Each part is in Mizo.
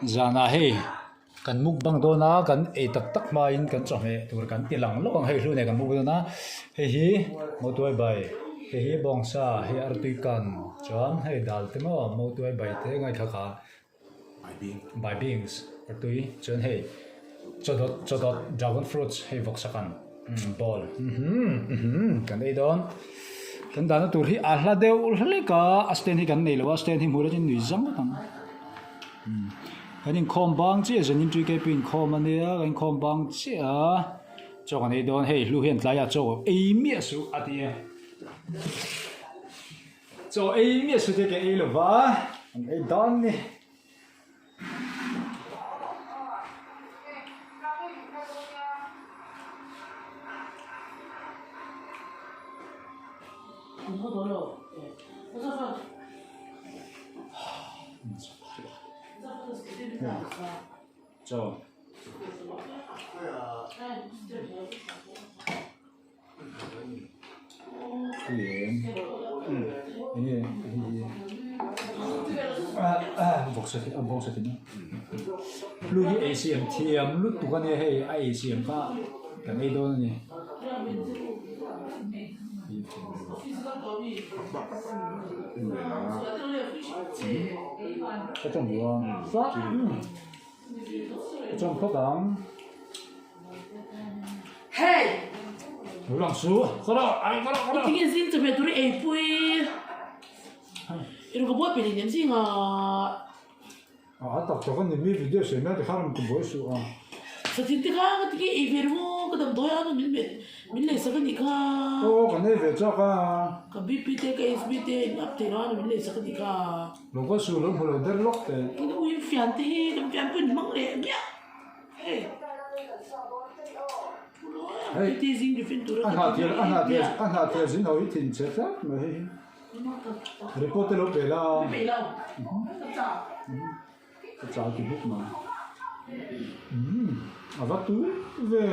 Zanah hei kan mukbang dawn a kan ei tak tak hmain kan chawhmeh tur kan ti lang lawk ang hei hlu nen kan muk dawn a hei hi mawtuai bai hei hi bawngsa hei artui kan chuan hei dal te maw mawtuai bai te ngaithla kha bai beans artui chuan hei chawdawt chawdawt dragon fruits hei vawksa kan ball kan ei dawn kan dahna tur hi a hla deuh hlek a a stand hi kan nei lo a stand hi hmuh la chuan nui zam ngawt ang. Kan inkhawm bang chiah zanin tui kep inkhawm a nia kan inkhawm bang chiah a chaw kan ei dawn hei hlu hian tlaiah chaw ei miah suh a ti a chaw ei miah suh te ka ei lo va an ei dawn ni. Chaw. Lu hi ei siam thiam lutuk a nia hei a ei siam kha kan ei dawn a ni. Ka chawm duh a ka chawm phawt ang. Hey! Lo lang su ka rawh ai ka rawh ka rawh. Tinge zing chawhmeh tur i eipui i rawn ka buai peih leh zing ah. A tak tak a ni mi video sawi mai tikha rawn ti buai suh a. Satin te kha ka ti nge ei ve ringawt ka damdawi a min met min leisak a nih kha. Aw kan ei ve chak a. Ka BP te ka HB te in up theih lo a min leisak a nih kha. Lo ka su lo hmu lo der lawk teh. Tin ui fian te hi kan fian pawh in hmang leh miah hei. Hei a hnah thial a hnah thial a hnah thial zin ho hi thin chhe tlat mai hei hi. Report te lo pe la ka chau ti bawk mai umm a va tui ve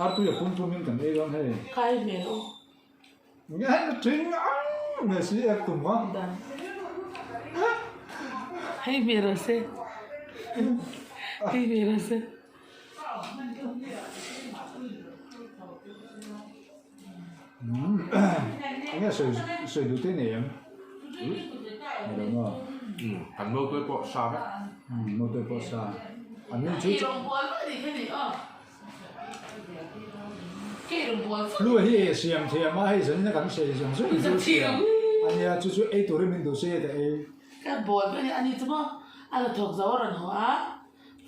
artui a pum pum in kan ei dawn hei khai hmel aw nge thing ang me si ek tum a hei hmel rawh se hei hmel rawh se. Enge sawi sawi duh te nei em? Ni lo maw? Kan naute pawh sa vek. Naute pawh sa. An ni chu chu. Lu hi ei siam thiam a hei zanin a kan sawi zawng zawng hi chu siam a nia chu chu ei turin min duh se ta ei. Ka bawl vek a ni chu maw a la thawk zo a rawn haw a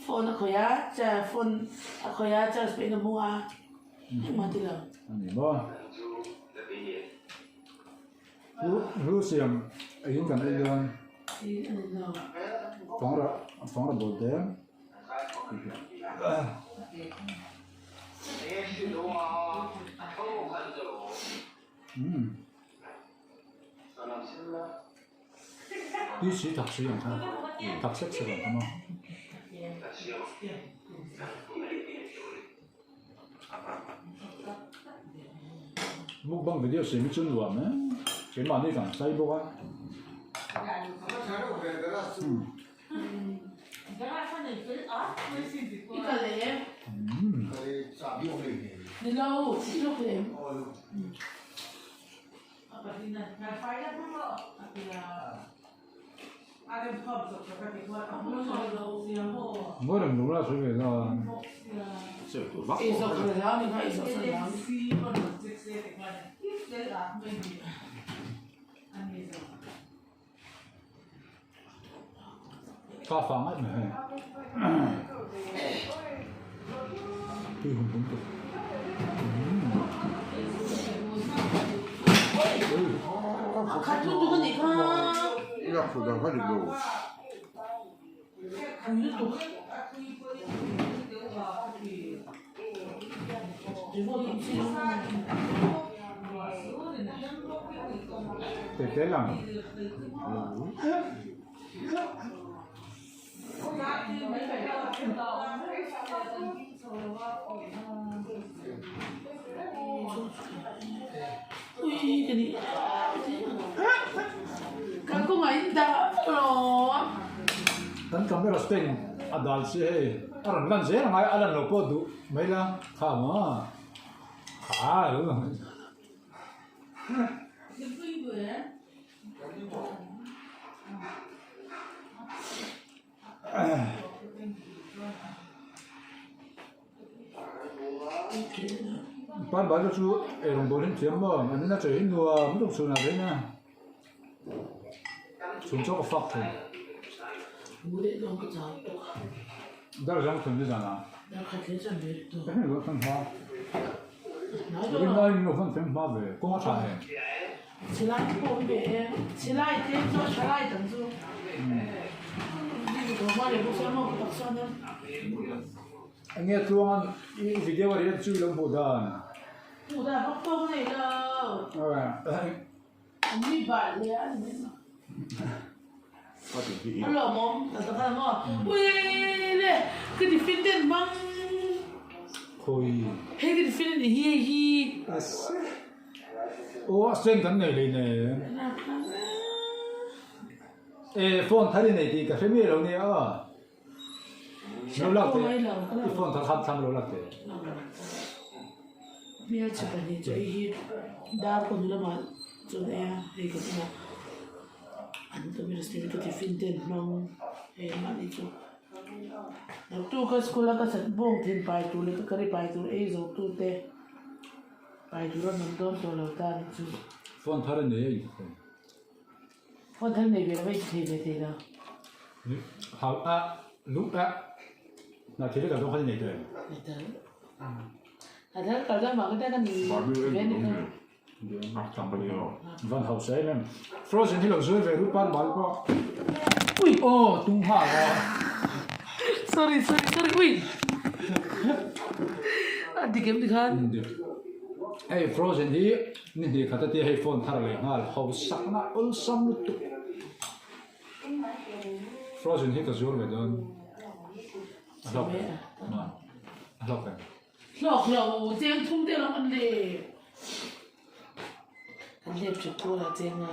phone a khawih a chair phone a khawih a charge pawhin a mu a. Engmah ti lo. A ni maw? Hlu hlu siam eiin kan ei dawn. I a ni lo. Fangra fangra bawl te. Umm. Tui si tak si ang kha tak sek sek ang kha maw. Mukbang video siam hi chu nuam e keimahni kan sai bawk a. Ngawi reng lo la sawi ve la. Ka fa ngat mai hei. Tui hum hum tuk. Khat lutuk a nih kha. Ila khu dang kha dik lo. Pui lutuk. Tete lang. Ui ka ni. Kan kawngah in dah vek alawm. Kan camera stand a dal si hei a rawn lan zel angai a lan loh pawh duh mai la kha maw kha lo. Panbai te chu eirawng bawl hi an thiam maw an ina chei hi nuam lutuk chhunah te hian chhun chaw ka fak thei dar zang thun nizan ah rinai in lo hman thleng hma ve kawng a tha nen. Chilai te pawh an ve e, chilai te chu a thalai tam chu Enge tluangan i video a riat chu i lo hmuh dan? Hmuh dan vak pawh ka nei lo. An nui bah hle a ni mai maw. A lawmawm tak tak a ni maw. Ui le ka tiffin ten hmang. Khawi. Hei ka tiffin a ni hi hei hi. Aw a sen kan nei lei nen. E phone thar i nei tih ka hre miah lo nia aw. Lo lak teh i phone thar khan thlang lo lak teh. Hmelchhe pahnih chu hei hi dar kawn lamah chuan ei a hei ka tum a an camera stand ka tiffin te an hmang hei mahni chu. Naktuk ka school a ka chat bawng thin pai tur leh ka curry pai tur ei zo tu te. Pai tur a nawm dawn tawh lo ta nih chu. Phone thar a nei a inti thei. Phone thar nei ve lo va inti thei ve thei lo. Hau a luh a hna thil kal dawn kha i nei tawh em? Nei tawh. Hna thil kal dawn vang te ka ni ve ni kha. Van hausa em em. Frozen hi lo zuai ve ru pan bal pawh. Ui aw tung nghal a. Sorry sorry sorry ui. A dik em tikhan? Dik. Hei frozen hi ni hnih khat atia hei phone thar leh nghal hausakna awlsam lutuk. Frozen hi ka zuar ve dawn. A hlawk em? A hlawk em? Hlawk lo cheng thum te lo an le. An hlep thet tur a cheng a.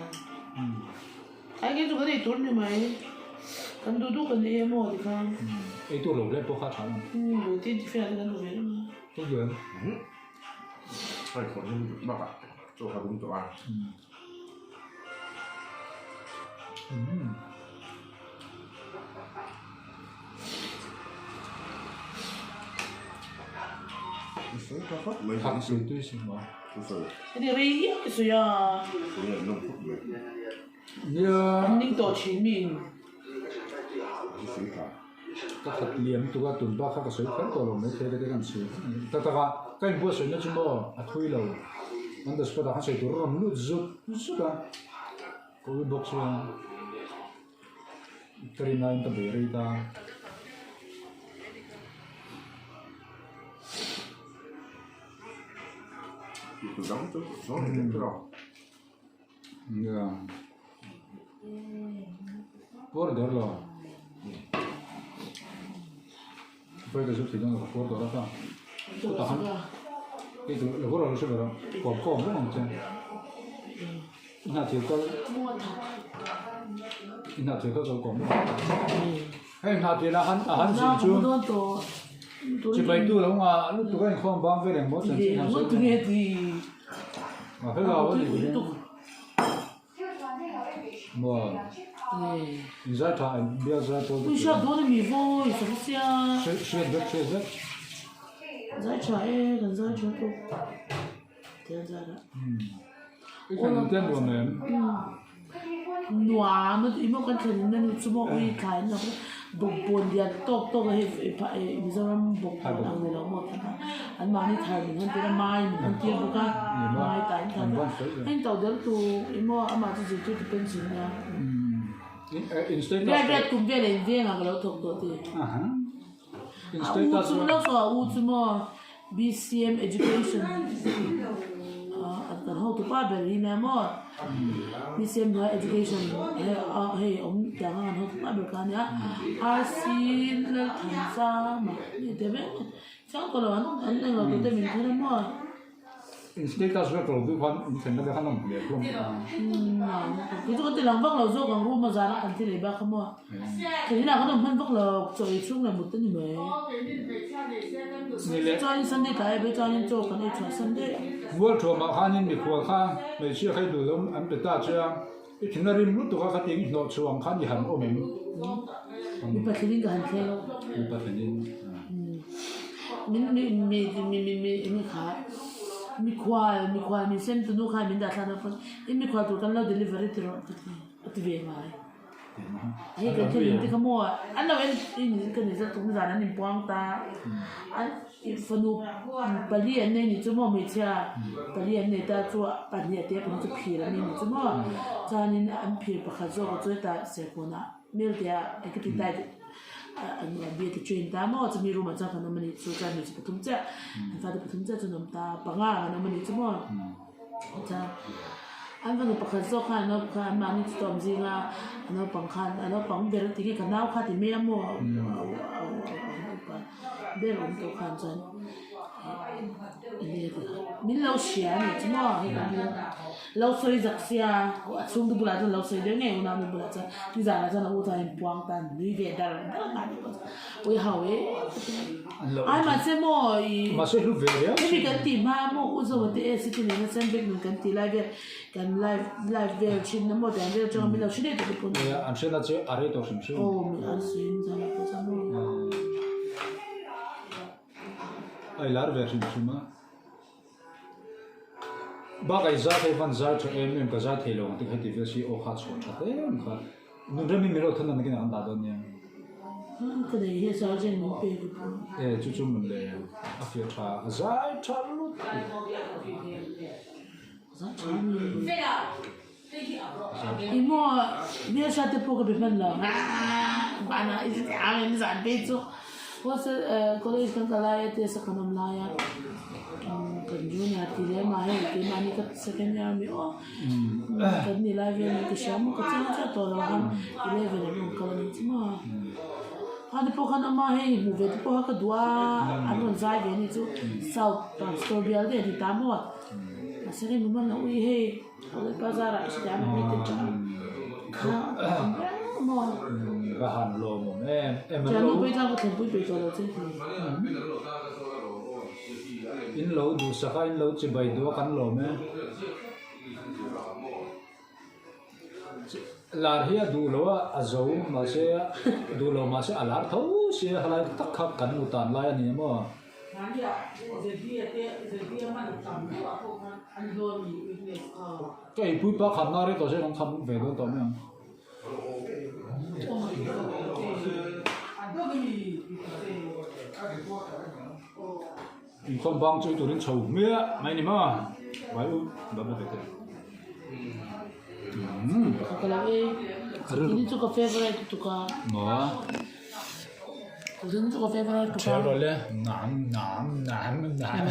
Ai ke chu kan ei tur ni mai. Kan duh duh kan ei a maw tikhan. Ei tur lo hlep pawh kha a tha lo. Umm tin ti fiah te kan duh ve reng a. Chu chu em? Hei khawh hlim bak ah chaw kha dum tawh a. Heti rei hiau i sawi a. An ning tawh thin mi in. Ka khat liam tuk a tun bak kha ka sawi kher tawh lo mai thei ka ti kan chhir tak tak a ka inbuatsaih na chu maw a thui lo on the spot ah khan sawi tur a rawn lut zut zut a ka ui bawk chuan ka rin aiin ka bei rei ta. Nia puar der lo pawh ka zuk thei dawn lo ka puar tawh a ka chutah khan hei tur lo rawh hre ber a kawm kawm vek ang che i hna thil kal i hna thil kal ka lo kawm vek ang hei hna thil a han a han zin chu chibai tu lo ngah lutuk a inkhawm bang vel engmaw chanchin han sawi thei. Nuam a tih maw kan thlen na nu chu maw ui thlai an lo bawkbawn lian tawk tawk a hei Mizoram bawkbawn ang ni lo maw tih kha an mahni thar min hawn tir a mai min hawn tir bawk a mai tah in thar a in to del tu i maw amah chu zirtirtu pension a nia riat riat kum vel a in veng ah ka lo thawk tawh tih a u chu lo saw a u chu maw BCM education ah kan hotu pa ber hi nia maw BCM hnuaia education hei ah hei awm tiang a kan hotu pa ber kha ania RC Lalthanzama ni te vek chiang tawh lo an an englo tute min thawn a maw. In status vek lo duh khan in thlenna te khan awm hle hlawm a. Kei chu kan ti lang vak lo zawk ang room a zan a kan ti leh bak a maw. Thlen inah kan awm hman vak lo chaw ei chhung leh mut a ni mai. Chuanin Sunday tlai a be chuanin chaw kan ei chhuah san daih. Mualthuamah khanin mikhual kha hmeichhia kha i duh lo an pe ta che a. I thin a rim lutuk a khatiang i hnawh chhuah ang khan i han awm em? Mi pathlinin ka han thleng a. Mi pathlinin. Min mi mi mi mi mi mi kha mikhual mikhual min sem tunu khan min dah thlan a phone i mikhual tur kan lo delivery ti rawh ka ti a ti ve ngai. Hei kan thil in ti kha maw an lo en in ka ni zat tuk nizan an inpuang ta an fanu pali an nei ni chu maw hmeichhia pali an nei ta chu pahnih a te pahnih chu phir an nei ni chu maw chuanin an phir pakhat zawk a chu hetah serkawnah hmel te ah executive diet an bia te train ta maw chumi room ah chuan kan awm a nih chu chuan hmeichhe pathum chiah an fate pathum chiah chu an awm ta panga ang an awm a nih chu maw. Chuan an fanu pakhat zawk khan a naupang khan anmahni chu tawm zinga a naupang khan a naupang ber a ti nge ka nau kha ti mai a maw a upa ber awm tawh khan chuan min lo hria a ni chu maw hei kan lo sawi zak sia a chhungte bulah chuan lo sawi deuh ngei unau nu bulah chuan nizanah chuan a u chuan a inpuang ta nui ve dar dar a mahni pawh chuan ui hau e ai mahse maw ih mahse hlu ve riau hemi kan tih hma maw u zawh te e city nena sandbag nun kan tih lai vel kan live live vel thin na maw tiang vel atanga min lo hre daih tawh te pawh nia an hriatna chu a rei tawh hrim hrim aw min an sawi nizanah pawh chuan maw a lar ve hrim hrim a. Bakah i zai thei van zai tha em em ka zai thei lo ang te kha heti vel si aw kha chhuah tha hle em kha nun remin min lo than dan nakin ah kan dah dawn nia. Ka nei hi sergeant min pek a pawh. E chu chu mun le a fiah tha a zai tha lut. Zai tha ni. I maw hmelhriat te pawh ka be hman lo banah i ang in zan phei chu hostel college kan kal lai a test a kan awm lai a kan junior tih leh mah hei keimahni ka second year ami aw kan ni lai vel ka hria maw ka chiang chiah tawh lo khan eleven an rawn kal a ni chu maw khani pawh khan ama hei hmuh ve te pawh kha ka duh a an rawn zai ve a ni chu south pastor bial te a ni ta maw mahse hei mi hman loh ui hei. Va han lawm awm em em an lo in lo duhsak a in lo chibai duh a kan lawm e lar hi a duh lo a a zo mahse duh lo mahse a lar tho sia helai tak kha kan hmu tan lai a ni maw. Ka eipui pa khan na rei tawh se kan kham ve dawn tawh mai ang. Inkhawm bang chu turin chho hmiah mai ni maw vai u baba ve te. Ka lo ei. Chu ka favorite tuka. Maw. Zin chu ka favorite tuka. Chhel rawh le. Nam nam nam nam.